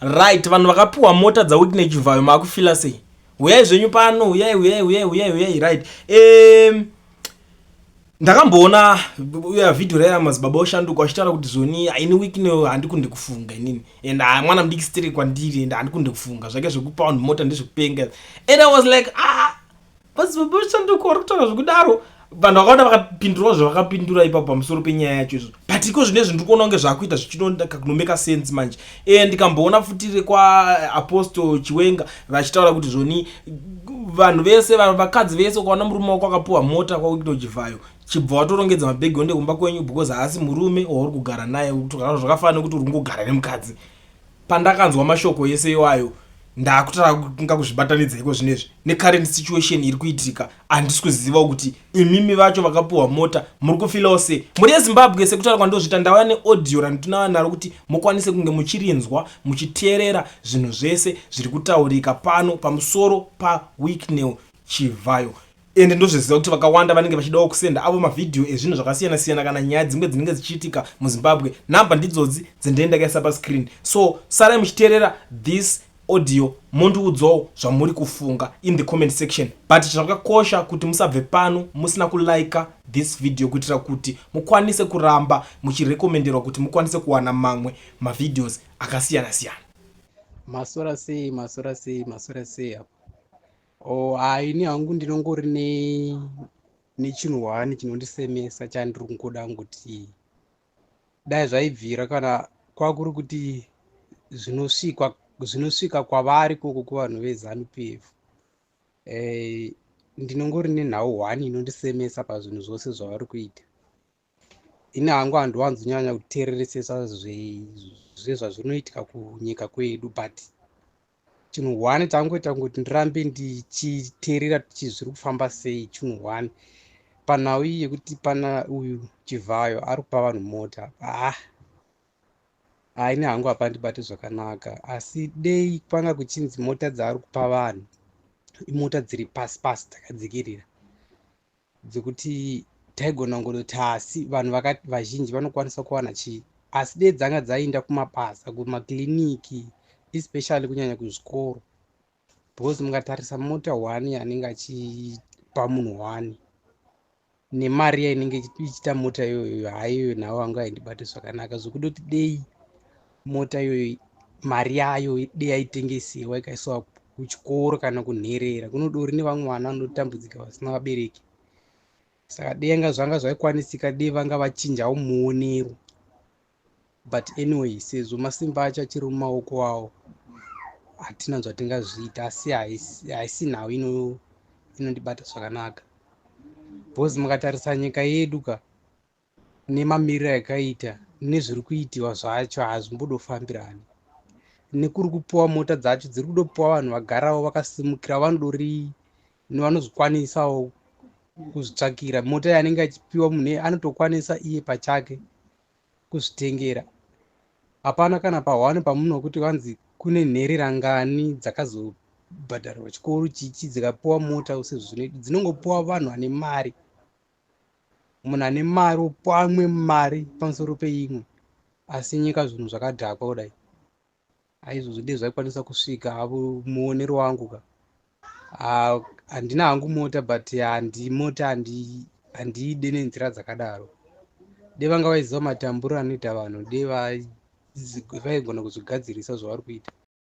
Right, vanhu vakapiwa mota dzaWicknell Chivhayo, maakufeela sei? Uyai zvenyu pano, uyai, uyai, uyai, uyai, uyai. Right, ndakamboona uya vhidhiyo raya Madzibaba Oshanduka vachitaura kuti zvoni haini Wicknell handikunde kufunga inini, and mwana mudiki stiri kwandiri, and handikunde kufunga zvake zvekupa vanhu mota, ndezvekupenga. And I was like, "Ah, Madzibaba Oshanduka vari kutaura zvekudaro?" Vanhu vakawanda vakapindurawo zvavakapindura ipapo pamusoro penyaya yacho izvo, but iko zvinezvi ndiri kuona kunge zvaakuita zvichinokunomeka sense manje. Ndikamboona futi rekwaApostle Chiwenga vachitaura kuti zvoni vanhu vese, vakadzi vese, ukaona murume wako akapiwa mota kwaWicknell Chivhayo, chibva watorongedza mabhegi onde kumba kwenyu, because haasi murume wauri kugara naye, zvakafanana nekuti uri kungogara nemukadzi. Pandakanzwa mashoko ese iwayo, ndakutanga kuzvibatanidza iko zvinezvi necurrent situation iri kuitika. Handisi kuziva kuti imimi vacho vakapiwa mota muri kufeelawo sei, muri yeZimbabwe. Sekutaura kwandozvita, ndauya neaudio randinauya naro kuti mukwanise kunge muchirinzwa, muchiteerera zvinhu zvese zviri kutaurika pano pamusoro paWicknell Chivhayo. Ende ndozviziva kuti vakawanda vanenge vachidawo kusenda avo mavhidhiyo ezvinhu zvakasiyana-siyana kana nyaya dzimwe dzinenge dzichiitika muZimbabwe. Nhamba ndidzodzi dzendee ndakaisa pascreen, so sarai muchiteerera this audio, mondiudzawo zvamuri kufunga in the comment section. But zvakakosha kuti musabve pano musina kulika this video, kuitira kuti mukwanise kuramba muchirekomenderwa kuti mukwanise kuwana mamwe mavideos akasiyana-siyana. Masora sei, masora sei, masora sei apo? O, haini hangu ndinongori nechinhu hwani chinondisemesa chandiri kungoda kuti dai zvaibvira, kana kwakuri kuti zvinosvika kwavari koko kuvanhu veZANU PF. Ndinongori nenhau hwani inondisemesa pazvinhu zvose zvavari kuita. Ini hangu handiwanzonyanya kuteereresesa zvezvazvinoitika kunyika kwedu, but chinhu hwani tangoita kuti ndirambe ndichiteerera kuti zviri kufamba sei. Chinhu hwani panhau iyi yekuti pana uyu Chivhayo ari kupa vanhu mota, ah, haini hangu hapandibati zvakanaka. Asi dei kwanga kuchinzi mota dzaari kupa vanhu imota dziri pasi pasi, dzakadzikirira, dzekuti taigona kungoti asi vanhu vazhinji vanokwanisa kuwana chii. Asi dei dzanga dzaenda kumabasa, kumakiriniki especially, kunyanya kuzvikoro, because mukatarisa mota one anenge achipa munhu one nemari yainenge ichiita mota iyoyo, haiyo nhau hangu haindibati zvakanaka. Zvekudoti dei mota iyoyo mari yayo dei yaitengesewa ikaiswa kuchikoro kana kunherera kunodori nevamwe vana vanotambudzika vasina vabereki. Saka dei anga zvanga zvaikwanisika, dei vanga vachinjawo muonero. But anyway, sezvo masimba acho achiri mumaoko avo, hatina zvatingazviita. Asi haisi nhau inondibata zvakanaka, because mukatarisa nyika yedu ka nemamiriro yakaita nezviri kuitiwa zvacho, hazvimbodofambirani. Nekuri kupiwa mota dzacho, dziri kudopiwa vanhu vagarawo vakasimukira, vanodori vanozvikwanisawo kuzvitsvakira. Mota yaanenge achipiwa munhu anotokwanisa iye pachake kuzvitengera. Hapana kana pahwani pamunhu wekuti vanzi kune nherera ngani dzakazobhadharwa chikoro chichi dzikapiwa mota sezvo zvinoita. Dzinongopiwa vanhu vane mari. Munhu ane mari opiwa imwe mari pamusoro peimwe, asi nyika zvinhu zvakadhakwa kudai. Aizvozvo dei zvaikwanisa kusvika havo. Muonero wangu ka, handina hangu mota, but handi mota handiide nenzira dzakadaro. Dei vanga vaiziva matamburo anoita vanhu, dei vaigona kuzvigadzirisa zvavari kuita.